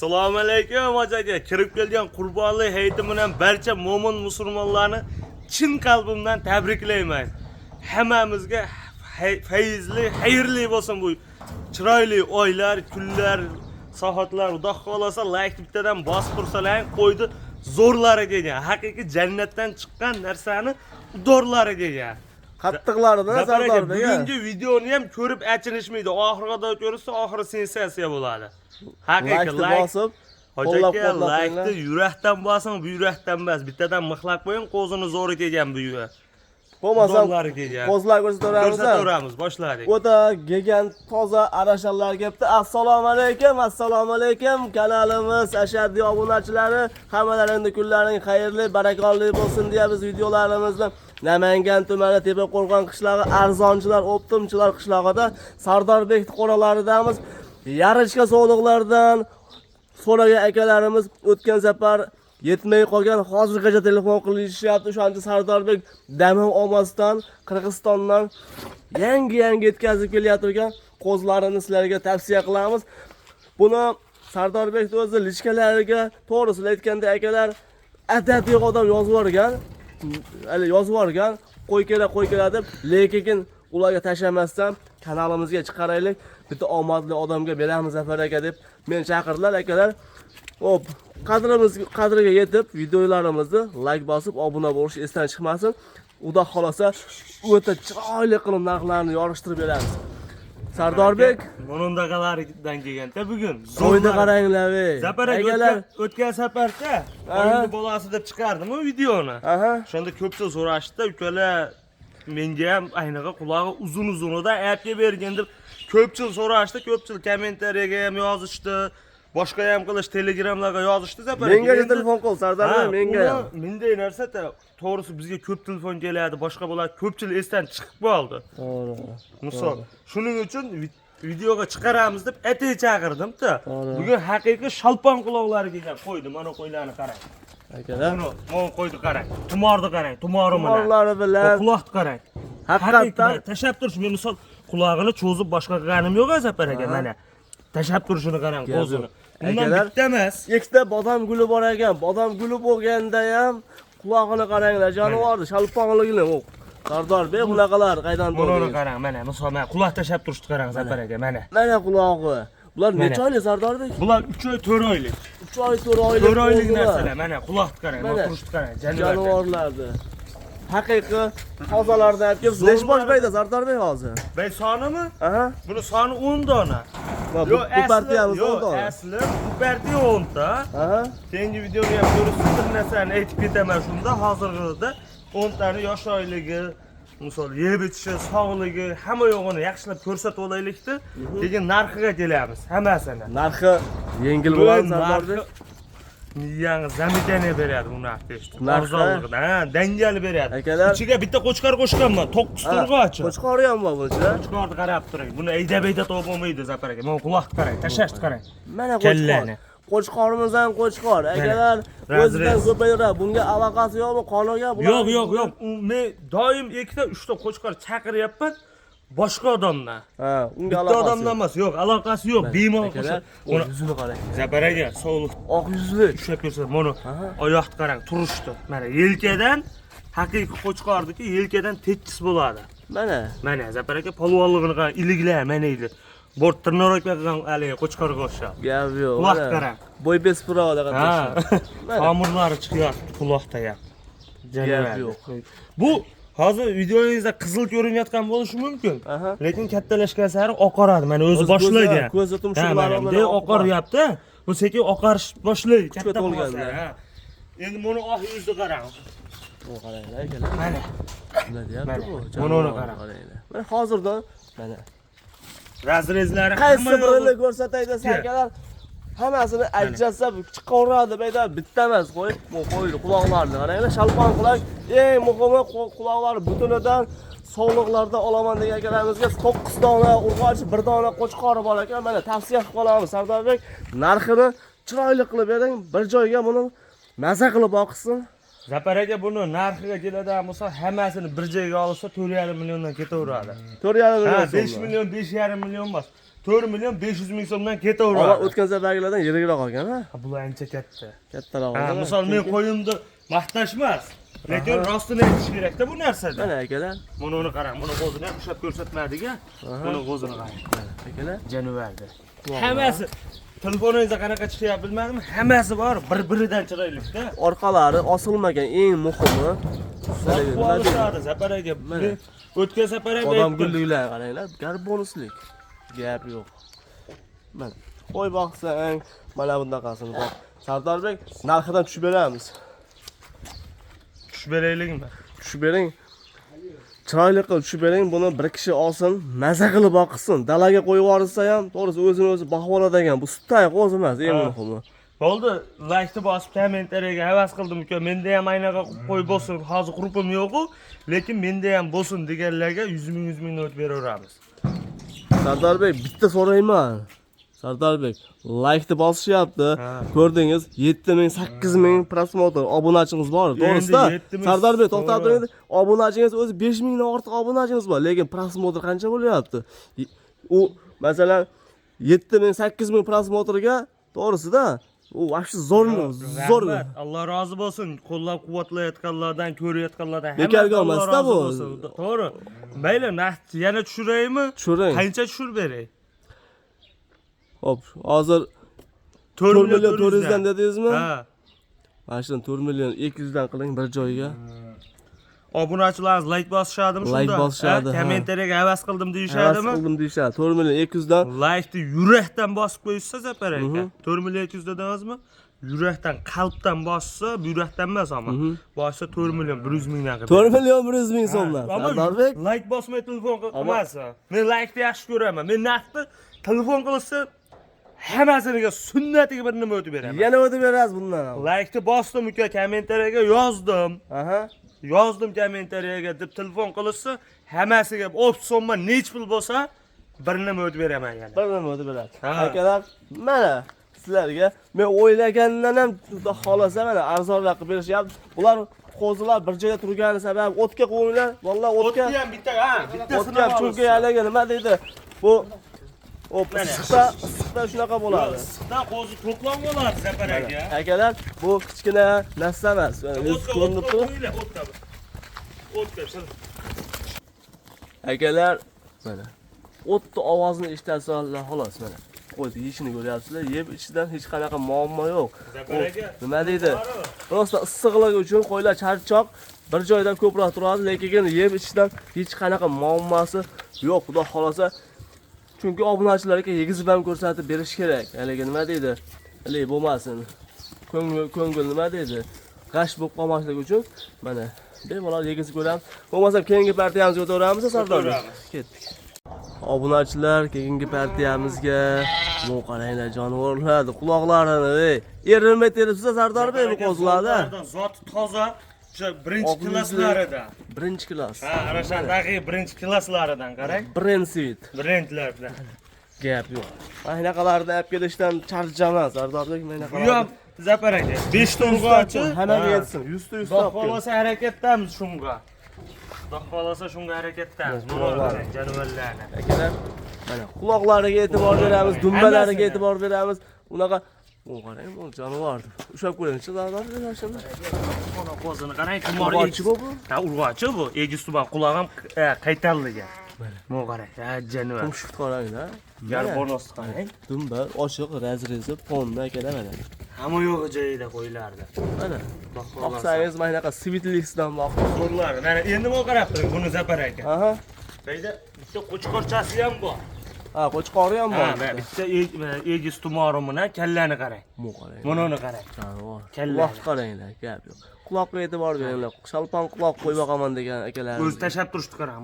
Assalomu alaykum aka. Kirib kelgan Qurbonlik hayiti bilan barcha mo'min musulmonlarni chin qalbimdan tabriklayman. Hammamizga fayzli, xayrli bo'lsin bu chiroyli oylar, kunlar, soatlar. Xudo xohlasa, like bittadan bosib tursalar, qo'ydi zo'rlari kelgan. Haqiqiy jannatdan chiqqan narsani udorlari kelgan. Qattiqlaridan Zafar aka, Sardor aka. Bugungi videoni ham ko'rib achinishmaydi. Oxiriga qadar ko'rsa, oxiri sensatsiya bo'ladi. Haqiqiy Like'ni like bosib, Hoji aka, qo'llab-quvvatlab like'ni qo'yinglar. Yurakdan bosing, bu yurakdan emas. Bittadan mixlab qo'ying, qo'zini zo'ri kelgan bu uyga. Bo'lmasam Zo'rlari kelgan. qo'zlar ko'rsataveramiz. Ko'rsataveramiz, boshladik. O'ta kelgan toza arashalar kelibdi. Assalomu alaykum, assalomu alaykum. Kanalimiz ashaddiy obunachilari, hammalaringni kunlaring xayrli, barakolli bo'lsin deymiz videolarimizni. Namangan tumani Tepaqo'rg'on qishlog'i arzonchilar, o'ptimchilar qishlog'ida Sardorbek qo'ralaridamiz. Yarichka sovliqlardan so'ragan akalarimiz o'tgan safar yetmay qolgan, hozirgacha telefon qilishyapti. O'shaning uchun Sardorbek dam olmasdan Qirg'izistondan yangi yangi yetkazib kelayotgan qo'zlarini sizlarga tavsiya qilamiz. Buni Sardorbek o'zi личка lariga, to'g'risini aytganda, akalar, adad yo'q odam yozib yuborgan, hali yozib yuborgan, qo'y kerak, qo'y kerak deb, lekin ularga tashlamasdan kanalimizga chiqaraylik, bitta omadli odamga beramiz, Zafar aka, deb meni chaqirdilar akalar. Hop, qadrimiz qadriga yetib videolarimizni like bosib obuna bo'lish esdan chiqmasin. Xudo xohlasa, o'ta chiroyli qilib narxlarni yorishtirib beramiz. Sardorbek, Bunundaqalaridan kelganda bugun. Qo'yni qaranglar ey. Zafar aka, Akalar, o'tgan safarda qo'yni bolasi deb chiqardim u videoni. O'shanda ko'pchilik so'rashdi, ukalar, menga ham aynig'i qulog'i uzun uzunidan appga bergin deb ko'pchilik so'rashdi, ko'pchilik kommentariyaga ham yozishdi, boshqa ham qilish, Telegramlarga yozishdi, Zafar aka. Menga telefon qil, Sardorbek, menga uni ham. Bunday narsa to'g'risi bizga ko'p telefon keladi, boshqa bo'ladi, ko'pchilik esdan chiqib qoldi. To'g'ri. Misol, shuning uchun videoga chiqaramiz deb atay chaqirdim-da. To'g'ri. Bugun haqiqiy shalpon quloqlari kelgan qo'ydi, mana qo'ylarni qarang. Akalar, Buni, mana qo'ydi qarang. Tumorni qarang, tumori mana. Tumorlari bilan Quloqni qarang. Haqiqatdan Haqiqiy, tashlab turish, men misol qulog'ini cho'zib boshqa qilganim yo'q, Zafar aka, mana. Tashlab turishini qarang, Gap qo'zini. yo'q. Bundan Akalar, bitta emas. Ikkita bodom guli bor ekan. Bodom guli bo'lganda ham qulog'ini qaranglar, jonivorni shalponligini. U Sardorbek bunaqalar qaydan Buni topdingiz? Qarang, mana misol mana quloq tashlab turishni qarang, Zafar aka, mana. Mana qulog'i. Bular Mana. necha oylik, Sardorbek? Bular 3 oy, 4 oylik. 3 oy, 4 oylik. 4 oylik qo'zilar. narsalar, mana quloqni qarang, mana Mana. turishni qarang, jonivorlar. Jonivorlarni. Haqiqiy tozalardan olib kelibsiz. Nechi bosh bayda, Sardorbek, hozir? Bay sonimi? Aha. Buni soni 10 dona. Va bu partiyamiz yo'q, 10 dona. Asli bu partiya 10 ta. Aha. Keyingi videoni ham ko'rasiz, bir narsani aytib ketaman shunda. Hozirgida 10 tani yosh oyligi, misol yeb ichishi, sog'ligi, hamma yo'g'ini yaxshilab ko'rsatib olaylikda, keyin narxiga kelamiz hammasini. Narxi yengil bo'ladi, Sardorbek. Miyangni замечание beradi bu narxni eshitib. Narxi? Arzonligidan, ha, dangali beradi. Akalar- Ichiga bitta qo'chqor qo'shganman, 9 turg'ochi. Qo'chqori ham bor buni ichida. Qo'chqorni qarab turing. Buni aydab aydab topib bo'lmaydi, Zafar aka. Mana quloqni qarang, tashlashni qarang. Mana qo'chqor. Kallani. Qo'chqorimiz ham qo'chqor. Akalar, Razrez. o'zidan ko'paytiradi. Bunga aloqasi yo'qmi? Qoniga? Yo'q, yo'q, yo'q. U men doim ikkita, uchta qo'chqor chaqiryapman boshqa odamdan. Ha, unga Bitta aloqasi odamdan emas, yo'q, aloqasi yo'q. Bemalol Akalar, qo'shib. Uni yuzini qarang. Zafar aka, sog'liq Oq yuzli. ushlab ko'rsa, mana oyoqni qarang, turishdi. Mana yelkadan haqiqiy qo'chqorniki yelkadan tekis bo'ladi. Mana. Mana Zafar aka, polvonlig'ini qarang, iliklar mana ilik. Bort tirnoqqa qilgan haligi qo'chqorga o'xshab. Gap yo'q. Quloq Mana. qarang. Bo'y без правила Ha. qatnashdi. Mana. Tomirlari chiqyapti quloqda ham. Gap yo'q. Bu hozir videoyingizda qizil ko'rinayotgan bo'lishi mumkin. Aha. Lekin kattalashgan sari oqaradi. Mana o'zi O'zi boshlagan. ko'zi tumshuqlari Ha, mana bilan bunday oq oqaryapti. Bu sekin oqarish boshlaydi. Katta to'lganda. bo'lsa, ha. Endi buni oq yuzni qarang. Bu qaranglar, akalar. Mana. Nima deyapti Mana. bu? Buni uni Jonivorni qarang. qaranglar. Mana hozirdan mana Разрез lari qaysi hamma birini yog'i- ko'rsatay desa, akalar, hammasini ajratsa chiqaveradi deb aytadi. Bitta emas qo'yib, bu qo'ydi quloqlarini qaranglar, shalpon quloq. Eng muhimi quloqlari butunidan sovliqlardan olaman degan akalarimizga 9 dona urg'ochi, 1 dona qo'chqori bor ekan. Mana tavsiya qilib qolamiz, Sardorbek, narxini chiroyli qilib bering, bir joyga buni maza qilib boqsin. Zafar aka, buni narxiga keladigan bo'lsa, hammasini bir joyga olsa 4,5 milliondan ketaveradi. 4,5 million Ha, 5 so'mdan. million, 5,5 million emas. 4 million 500 ming so'mdan Ama ketaveradi. o'tgan safargilardan yirikroq olgan, ha? Ha, bular ancha katta. Kattaroq Ha, olgan. misol men qo'yimni maqtash emas, lekin rostini aytish kerakda bu narsada. Mana akalar, Buni uni qarang, buni qo'zini ham ushlab ko'rsatmadik a. Buni qo'zini qarang. Akalar. Janivarda. Hammasi telefoningizda qanaqa chiqyapti bilmadim, hammasi bor, bir-biridan chiroyli-da. Orqalari osilmagan, eng muhimi. Sotib olishadi Zafar aka. Mana. Men o'tgan safar ham Odam aytdim. gulliklar qaranglar, garbonuslik. Gap yo'q. Mana qo'y boqsang, mana bunaqasini boq. Sardorbek, narxidan tushib beramiz. Tushib beraylikmi? Tushib bering. Chiroyli qilib tushib bering, buni bir kishi olsin, maza qilib boqsin. Dalaga qo'yib yuborsa ham, to'g'risi o'zini o'zi boqib oladigan. Bu sutday qo'zi emas, eng Ha. muhimi. Bo'ldi, laykni bosib kommentariyaga havas qildim uka. Menda ham aynaqa qo'y bo'lsin, hozir qurpim yo'q-u, lekin menda ham bo'lsin deganlarga 100 ming 100 ming not beraveramiz. Sardorbek, bitta so'rayman. Sardorbek, laykni bosishyapti. Ha. Ko'rdingiz, 7000, 8000 просмотр, obunachingiz bor, to'g'risida. 7000 Sardorbek, to'xtab to'g'ri. turing. Obunachingiz o'zi 5000 dan ortiq obunachingiz bor, lekin просмотр qancha bo'lyapti? U masalan 7000, 8000 просмотр ga, to'g'risida, u вообще zo'r, zo'r. Rahmat, Alloh rozi bo'lsin. Qo'llab-quvvatlayotganlardan, ko'rayotganlardan Bekorga hammasidan Alloh emas-da rozi bu. bo'lsin. To'g'ri. Mayli, narx yana tushiraymi? Tushiring. Qancha tushirib beray? Xo'p, hozir 4 million 400 dan dedingizmi? Ha. Mana shuni 4 million 200 dan qiling bir joyga. Obunachilarimiz layk bosishadimi shunda? Layk bosishadi, Ha, ha. kommentariyaga havas qildim Havas deyishadimi? qildim deyishadi. 4 million 200 dan. Laykni yurakdan bosib qo'yishsa Zafar aka. 4 million 200 dedingizmi? Yurakdan, qalbdan bossa, buyrakdan emas ammo. Bossa 4 million 100 mingdan qilib. 4 million 100 ming so'mdan. Ammo Sardorbek, layk bosmay telefon qilmasin. Men laykni yaxshi ko'raman. Men narxni telefon qilsa hammasiniga sunnatiga bir nima o'tib beraman. Yana o'tib berasiz bundan ham. Laykni bosdim uka, kommentariyaga yozdim. Aha. Yozdim kommentariyaga deb telefon qilishsa, hammasiga ob summa nech pul bo'lsa, bir nima o'tib beraman yana. Bir nima o'tib beradi. Ha. Akalar, mana sizlarga men o'ylagandan ham xudo xolasa mana arzonroq qilib berishyapti. Bular qo'zilar bir joyda turgani sabab o'tga qo'yinglar. Vallahi o'tga. O'tga ham bitta, ha, bittasini O'tga, chunki haligi nima deydi? Bu o Mana. issiqda shunaqa bo'ladi. Issiqdan qo'zi to'plam bo'ladi Zafar aka. Akalar, bu kichkina narsa emas. Mana yuz O'tga, ko'rinib o'tga turib. qo'yinglar, o'tga. O'tga, Akalar, mana o'tni ovozini eshitasizlar xolos mana. Qo'y yeyishini ko'ryapsizlar, yeb ichidan hech qanaqa muammo yo'q. Zafar aka. Nima deydi? Просто issiqligi uchun qo'ylar charchoq, bir joyda ko'proq turadi, lekin yeb ichishdan hech qanaqa muammosi yo'q, xudo xolasa. Chunki obunachilarga yegizib ham ko'rsatib berish kerak. Haligi nima deydi? Haligi bo'lmasin. Ko'ngil nima deydi? G'ash bo'lib qolmasligi uchun mana bemalol yegizib ko'ramiz. Bo'lmasa keyingi partiyamizga o'taveramiz, Sardor. O'taveramiz. Ketdik. Obunachilar, keyingi partiyamizga bu qaranglar jonivorlar, quloqlarini, ey, erinmay teribsiz Sardorbek bu qo'zilarda. Zoti toza, o'sha birinchi Oq yuzli. klasslaridan. Birinchi klass. Ha, ana shunaqa birinchi klasslaridan qarang. Brend svit. Brendlardan. Gap yo'q. Mana shunaqalarni olib kelishdan charchaman, Sardorbek, mana Bu ham shunaqalarni. Zafar aka, 5 ta urg'ochi. Hammaga yetsin, 100 ta 100 ta Xudo olib kel. xohlasa harakatdamiz shunga. Xudo xohlasa shunga harakatdamiz. Mana Buni quloqlari. qarang, jonivorlarni. Akalar, mana quloqlariga e'tibor beramiz, dumbalariga Hammasini. e'tibor beramiz. Unaqa u qarang, bu jonivor. Ushlab ko'ringchi, Sardorbek, shuni. Mana qo'zini qarang, tumor Urg'ochi bu bu. Ha, urg'ochi bu. Egiz tuman quloq ham qaytarilgan. Mana qarang, ha, jonivor. Tumshuq qaranglar. Garbonosni qarang. Dumba ochiq, razrezi, ponni akalar mana. Hamma yo'g'i joyida qo'ylardi. Mana. Xudo xohlasa. Boqsangiz mana shunaqa svitlisidan boqib. Zo'rlari. Mana endi bu qarab turing, buni Zafar aka. Aha. Bu yerda bitta qo'chqorchasi ham bor. Ha, qo'chqori ham Ha, bor. mana bitta mana egiz tumori bilan kallani qarang. Bu qarang. Buni uni qarang. Jonivor. Kalla. Quloq qaranglar, gap yo'q. Quloqqa e'tibor beringlar. Shalpon quloq qo'yib boqaman degan akalar. O'zi tashlab turishdi qarang.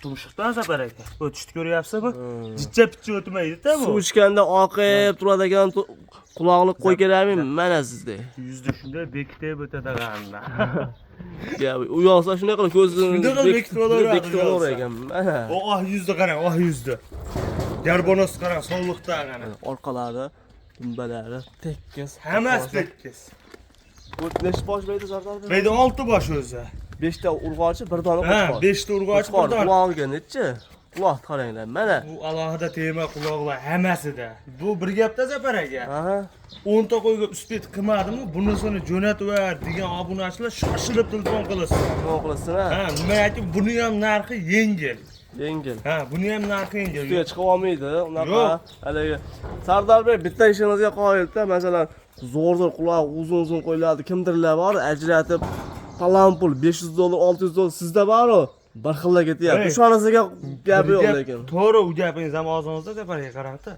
Tumshuqdan Zafar aka. O'tishni ko'ryapsizmi? Jichcha pichcha o'tmaydi-da bu. Suv ichganda oqib turadigan quloqliq qo'y kerakmi? Mana sizda. Yuzda shunday bekitib o'tadiganlar. Ya, uyalsa shunday qilib ko'zini Shunday qilib bekitib olaveradi, bekitib olaverar uyalsa. ekan. Mana. O oh yuzni qarang, oh yuzni. Garbonos qarang, sovliqda qara. Orqalari, dumbalari tekis. Hammasi tekis. Bu nechi bosh berdi Sardor? Beyda 6 bosh o'zi. 5 ta urg'ochi, bir dona Ha, qo'chqor. 5 ta urg'ochi, Qo'chqor bir dona. qulog'iga nechi? Quloq qaranglar, mana. Bu alohida tema quloqlar hammasida. Bu bir gapda Zafar aka. Aha. 10 ta qo'yga uspet qilmadimi, bunisini jo'natib degan obunachilar shoshilib telefon qilishsin. Nima qilsin ha? Ha, nimaki buni ham narxi yengil. Yengil. Ha, buni ham narxi yengil. Ustiga chiqib olmaydi, unaqa. Yo'q. Haligi Sardor bitta ishimizga qoyilda, masalan, zo'r-zo'r quloq uzun-uzun qo'yiladi, kimdirlar bor, ajratib falon pul $500, $600 sizda bor-u, bir xilda ketyapti. Hey. O'shanisiga gapi yo'q Gap- lekin. To'g'ri, u gapingiz ham og'zingizda Zafar aka qarangda.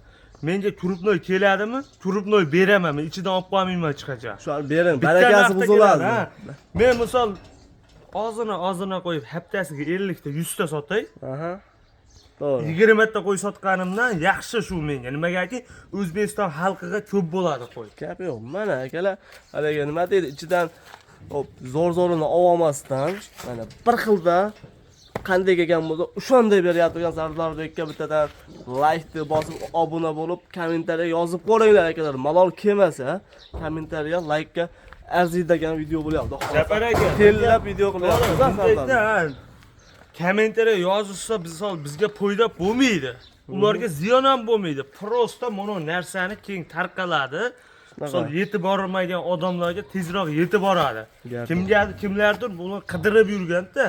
Menga krupnoy keladimi? Krupnoy beraman, men ichidan olib qo'ymayman hech qachon. Shu bering, Bitta barakasi narxda buziladi. keladi, ha. Men misol ozini ozini qo'yib haftasiga 50 ta 100 ta sotay. Aha. To'g'ri. 20 ta qo'y sotganimdan yaxshi shu menga. Nimagaki O'zbekiston xalqiga ko'p bo'ladi qo'y. Gap yo'q. Mana akalar, haligi nima deydi, ichidan hop zo'r-zo'rini olmasdan, mana bir xilda qanday kelgan bo'lsa, o'shanday beryapti Sardorbekka bittadan like bosib, obuna bo'lib, kommentariya yozib qo'yinglar akalar. Malol kelmasa, kommentariya, likega arziydigan video bo'lyapti. Zafar aka, Tellab video qilyapmiz ha, Bundayda, Sardor. ha, kommentariya yozishsa misol bizga foyda bo'lmaydi. Ularga ziyon ham bo'lmaydi. Prosta mana narsani keng tarqaladi. Misol yetib bormagan odamlarga tezroq yetib boradi. Gap. Kimga kimlardir buni qidirib yurganda.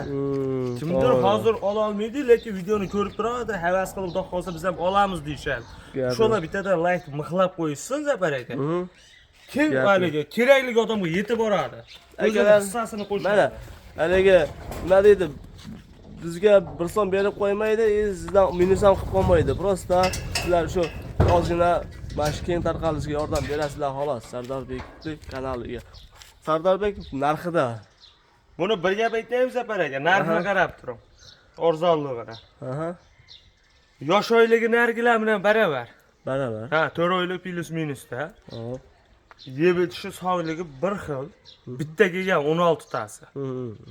Kimdir To'g'ri. hozir ola olmaydi, lekin videoni ko'rib turadi, havas qilib, xudo xohlasa biz ham olamiz deyishadi. Gap. Shuni bittadan like mixlab qo'yishsin Zafar aka. Kim Gap. haligi kerakli odamga yetib boradi. O'zini Akalar, hissasini qo'shadi. Mana haligi nima deydi, bizga bir so'm berib qo'ymaydi, sizdan minus ham qilib qo'ymaydi. Prosta sizlar shu ozgina mana shu keng tarqalishiga yordam berasizlar xolos Sardorbekning kanaliga. Sardorbek narxida. Buni bir gap aytaymi Zafar aka, narxini qarab turing. Arzonligini. Aha. Yosh oyligi nargilar bilan baravar. Baravar. Ha, 4 oylik plus minusda. Hop. Yeb ichishi sog'ligi bir xil. Bitta kelgan 16 tasi.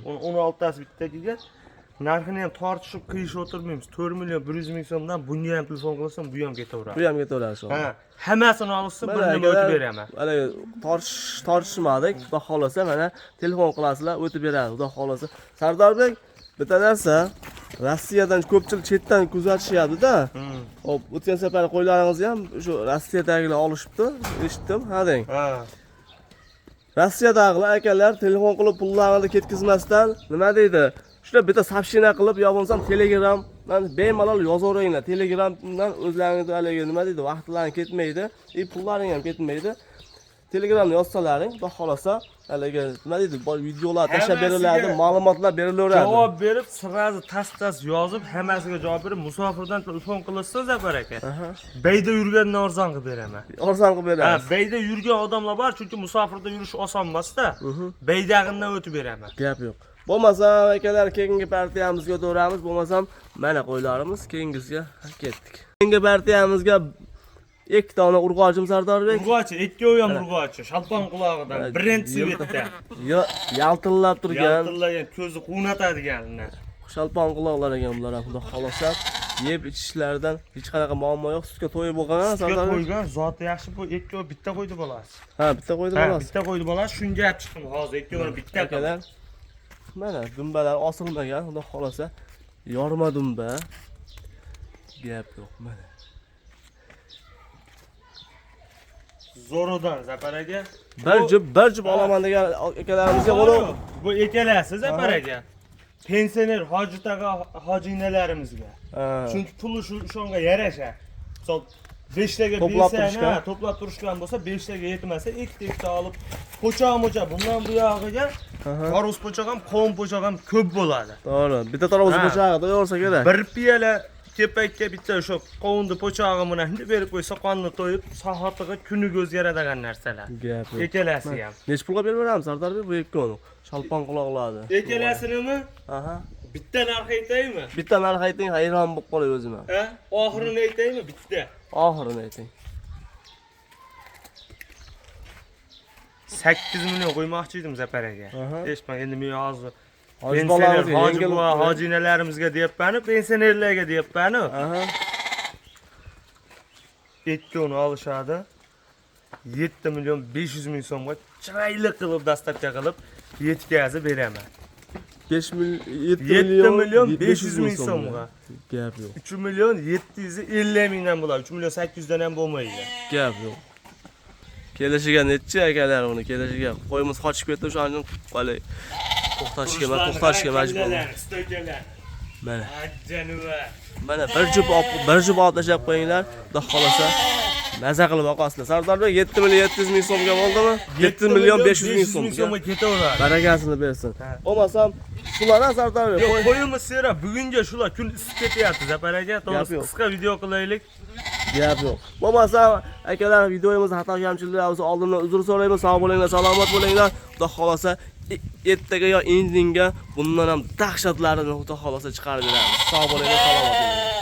16 tasi bitta kelgan. Narxini ham tortishib qiyishib o'tirmaymiz. 4 million 100 ming so'mdan bunga ham telefon qilsam, bu ham ketaveradi. Bu ham ketaveradi shu. Ha, hammasini olsa bir nima o'tib beraman. Mana tortishmadik. Xudo xolasa mana telefon qilasizlar, o'tib beradi. Xudo xolasa. Sardorbek bitta narsa, Rossiyadan ko'pchilik chetdan kuzatishyapti-da. Hop, o'tgan safar qo'ylaringizni ham shu Rossiyadagilar olishibdi, eshitdim, ha deng. Ha. Rossiyadagilar akalar telefon qilib pullarini ketkazmasdan nima deydi? Shunda bitta сообщение qilib yo bo'lmasam Telegramdan bemalol yozaveringlar. Telegramdan o'zlaringizni haligi nima deydi, vaqtlaring ketmaydi, pullaring ham ketmaydi. Telegramda yozsalaring, xudo xolasa haligi nima deydi, videolar tashlab beriladi, ma'lumotlar berilaveradi. Javob berib, sразу tas-tas yozib, hammasiga javob berib, musofirdan telefon qilishsa Zafar aka. Bayda yurgandan arzon qilib beraman. Arzon qilib berasiz. Ha, bayda yurgan odamlar bor, chunki musofirda yurish oson emas-da. Baydag'indan o'tib beraman. Gap yo'q. Bo'lmasam akalar keyingi partiyamizga o'taveramiz, bo'lmasam mana qo'ylarimiz keyingisiga ketdik. Keyingi partiyamizga 2 dona urg'ochim Sardorbek. Urg'ochi, ikkovi ham urg'ochi, shalpon qulog'idan, birinchi svetda. Yaltillab turgan, Yaltillagan, ko'zi quvnatadigan. Shalpon quloqlar ekan bular ham, xudo xolasa. Yeb ichishlaridan hech qanaqa muammo yo'q. Sutga to'yib bo'lgan ha, Sutga Sardorbek. qo'ygan, zoti yaxshi, bu ikkovi bitta qo'ydi bolasi. Ha, bitta qo'ydi Ha, bolasi. bitta qo'ydi bolasi, shunga olib chiqdim hozir, ikkovini bitta qilib. Akalar, mana dumbalar osilmagan, xudo xolasa. Yorma dumba. Gap yo'q mana. Zo'ridan Zafar aka. Bir jup olaman degan akalarimizga buni bu ikkalasi Zafar aka. Pensioner hoji tag'a hoji inalarimizga. Chunki puli shu o'shanga yarasha. Misol 5 taga To'plab bersang, turishgan. ha, to'plab turishgan bo'lsa 5 taga yetmasa ikkita ikkita olib po'choq mo'choq bundan bu yog'iga tarvuz po'choq ham, qovun po'choq ham ko'p bo'ladi. To'g'ri. Bitta tarvuz po'chog'i to'yaversa kerak. Bir piyola kepakka bitta o'sha qovunni po'chog'i bilan berib qo'ysa, qonni to'yib, soatiga kuniga o'zgaradigan narsalar. Gap yo'q. Ikkalasi ham. Necha pulga berib beramiz Sardorbek bu ikkovini? Shalpon quloqlarni. Ikkalasinimi? Aha. Bitta narx aytaymi? Bitta narx ayting, hayron bo'lib qolay o'zim ham. Ha? Oxirini aytaymi? Bitta. Oxirini ayting. 8 million qo'ymoqchi edim Zafar aka. Eshitmang, endi men hozir Hoji pensioner, bolalarga hoji yengil buva, hoji inalarimizga deyapman-u, pensionerlarga deyapman-u. Aha. Ikkovini olishadi. 7 million 500 ming so'mga chiroyli qilib доставка qilib yetkazib beraman. 5 million 7 million 500 ming so'mga. Gap yo'q. 3 million 750 mingdan bo'ladi. 3 million 800 dan ham bo'lmaydi. Gap yo'q. Kelishiga nechi akalar uni kelishiga. Qo'yimiz qochib ketdi, o'shaning uchun haligi to'xtatishga majbur bo'ldim. Stoykalar. Mana. Ajjanuva. Mana bir jup olib tashlab qo'yinglar. Xudo xolasa maza qilib oqasizlar. Sardorbek 7 million 700 ming so'mga bo'ldimi? 7 million 500 ming so'mga. So'mga ketaveradi. Barakasini bersin. Ha. Bo'lmasam shulardan Sardorbek Yo'q, qo'y. qo'yimiz sera bugunga shular kun isib ketyapti Zafar aka. To'g'risi yo'q. qisqa video qilaylik. Gap yo'q. Bo'lmasa akalar videomiz xato kamchiliklar bo'lsa oldindan uzr so'raymiz. Sog' bo'linglar, salomat bo'linglar. Xudo xolasa ertaga yo indinga bundan ham dahshatlarini Xudo xolasa chiqarib beramiz. Sog' bo'linglar, salomat bo'linglar.